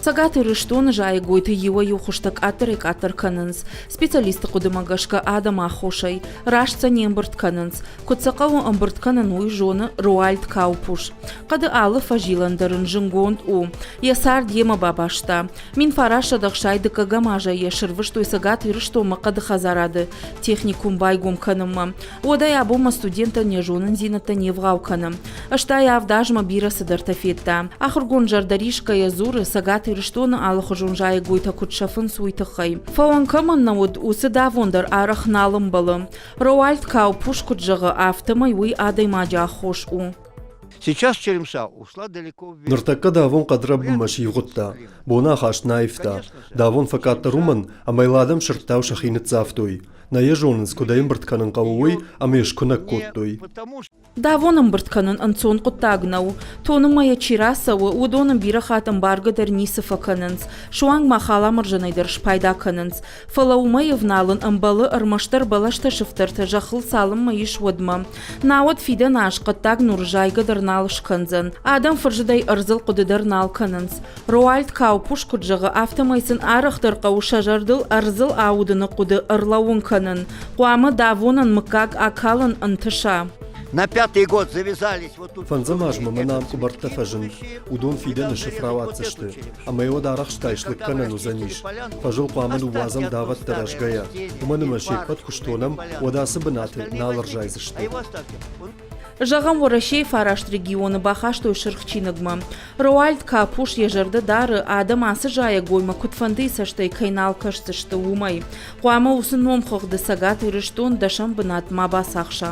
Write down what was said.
Цӕгат Ирыстоны зайӕгойты иуӕй-иу хуызтӕ къаддӕрӕй-къаддӕр кӕнынц. Специалистты хъуыдымӕ гӕсгӕ адӕмы аххосӕй. Раст сӕ не мбырд кӕнынц. Куыд сӕ хъӕуы ӕмбырд кӕнын, уый зоны Роальд Каупуш. Хъӕды алы фӕзилӕн дӕр ын зынгонд у. Йӕ цард йемӕ бабаста. 1960 дыккӕгӕм азӕй йӕ сырвыстой Цӕгат Ирыстонмӕ хъӕды хӕдзарады техникум байгом кӕнынмӕ. Уӕдӕй абонмӕ студенттӕн йӕ зонындзинӕдтӕ не вгъау кӕны. 87 азмӕ бирӕ цыдӕртӕ федта. Ахуыргонд зӕрдӕрисгӕйӕ дзуры, Цӕгат Ирыстоны алыхуызон зайӕгойтӕ куыд сӕфынц, уый тыххӕй. Фӕуӕн кӕмӕн нӕ уыд, уыцы давон дӕр арӕх нал ӕмбӕлы. Роальд Каупуш куыд зӕгъы, афтӕмӕй уый адӕймаджы аххос у. Сейчас Черемша ушла далеко вверх. Ныртӕккӕ давон хъӕдрӕбынмӕ сивгъуыдта, боны ахаст нӕ аивта. Давон фӕкъаддӕр уымӕн, ӕмӕ йыл адӕм сырдтау сӕхи ныццавтой. Нӕ йӕ зонынц, куыд ӕй ӕмбырд кӕнын хъӕуы, уый, ӕмӕ йӕ скуынӕг кодтой. Давон ӕмбырд кӕнын ӕнцон хъуыддаг нӕу. Тонынмӕ йӕ чи рацӕуы, уыдон ын бирӕ хатт ӕмбаргӕ дӕр ницы фӕкӕнынц. Суанг ма халамӕрзӕнӕй дӕр спайда кӕнынц. Фӕлӕ уымӕй ӕвналын ӕмбӕлы ӕрмӕстдӕр бӕлӕстӕ сыфтӕртӕ зӕххыл цалынмӕ ис, уӕдмӕ. Науӕд фидӕн аз хъӕддаг нур зайгӕ дӕр нал скӕндзӕн. Адӕм фырзыдӕй ӕрдзыл хъуыды дӕр нал кӕнынц. Роальд Каупуш куыд зӕгъы, афтӕмӕй сын арӕхдӕр хъӕуы сӕ зӕрдыл ӕрдзыл аудыны хъуыды ӕрлӕууын кӕнын. Хъуамӕ давонӕн мыггаг акалын ӕнтыса. На пятый год завязались вот тут. Фӕндзӕм азмӕ мӕнӕ ам къуыбӕрттӕ фӕзынд. Уыдон фидӕны сыф рауадздзысты. Ӕмӕ уӕд арӕхстгай слыг кӕнӕн уыдзӕнис. Фӕзыл хъуамӕ ныууадзӕм давӕттӕ рӕзгӕйӕ, уымӕн ӕмӕ се ппӕт куы стонӕм, уӕд ацы бынаты нал ӕрзайдзысты. Зӕгъӕм, Уӕрӕсейы фараст регионы бахастой Сырх чиныгмӕ. Роальд Капуш йӕ зӕрдӕ дары, адӕм ацы зайӕгоймӕ куыдфӕндыйы цӕстӕй кӕй нал кӕсдзысты, уымӕй. Хъуамӕ уыцы номхыгъды Цӕгат Ирыстон дӕсӕм бынат ма бацахса.